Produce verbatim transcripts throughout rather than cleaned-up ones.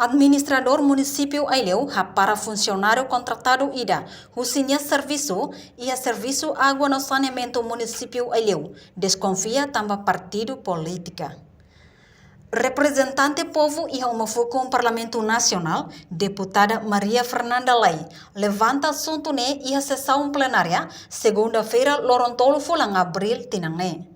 Administradór Munisípiu Aileu hapara funsionáriu kontratadu ida husi nia servisu iha Servisu Água no Saneamentu Munisípiu Aileu, deskonfia tanba partidu polítika. Reprezentante povu iha Uma Fukun Parlamentu Nasionál, Deputada Maria Fernanda Lay, levanta asuntu ne'e iha sesaun plenária, segunda-feira, loron tolu fulan Abríl tinan ne'e.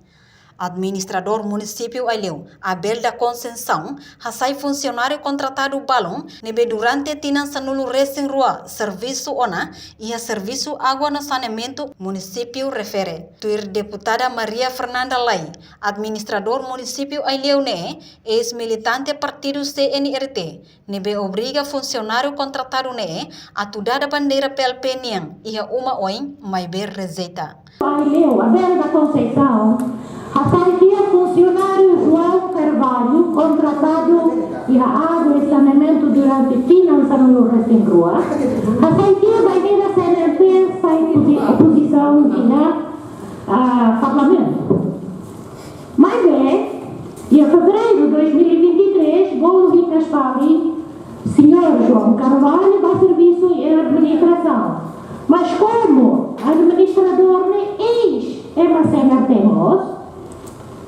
Administradór Munisípiu Aileu, Abel da Conceição, hasai funsionáriu kontratadu balun ne'ebé durante tinan sanulu-resin-rua servisu ona iha Servisu Água no Saneamentu Munisípiu refere. Tuir Deputada Maria Fernanda Lay, Administradór Munisípiu Aileu ne'e eis-militante partidu C N R T, ne'ebé obriga funsionáriu kontratadu ne'e atu dada bandeira P L P nian iha uma oin, maibé rejeita. Aileu, Abel da Conceição, hasai tiha funsionáriu João Carvalho, kontratadu iha Água e Saneamentu durante tinan sanulu-resin-rua, hasai tiha bainhira C N R T sai posi-, opozisaun iha, ah, Parlamentu. Maibé, iha fevereiru dois mil e vinte e três, bolu hikas fali, señór João Carvalho ba servisu iha administrasaun. Mas komu administradór ne'e eis ema C N R T mós,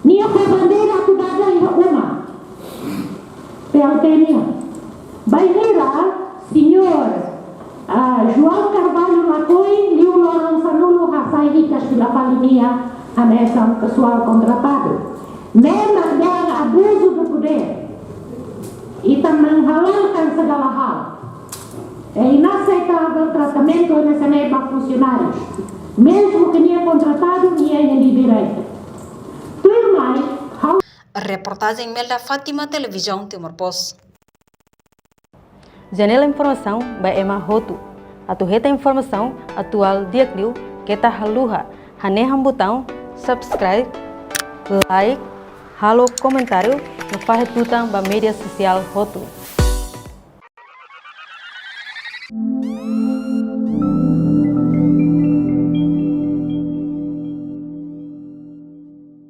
nia fó bandeira atu dada iha uma P L T nian. Bainhira señór, ah, João Carvalho lakohi, liu loron sanulu hasai hikas fila fali nia hanesan pesoál kontratadu. Memang ada abuzu de podér. Ita menghalalkan segala hal. É inaseitável tratamentu hanesan ne'e ba funsionárius. Mezmu ke nia kontratadu, nia iha direitu. Tuirmai, ha'u Reportajen Melda Fátima, Televizaun Timor Post. Janela informasaun ba ema hotu. Atu hetan informasaun atuál di'ak liu, keta haluha hanehan butaun subscribe, like, halo komentáriu no fahe tutan ba média sosiál hotu.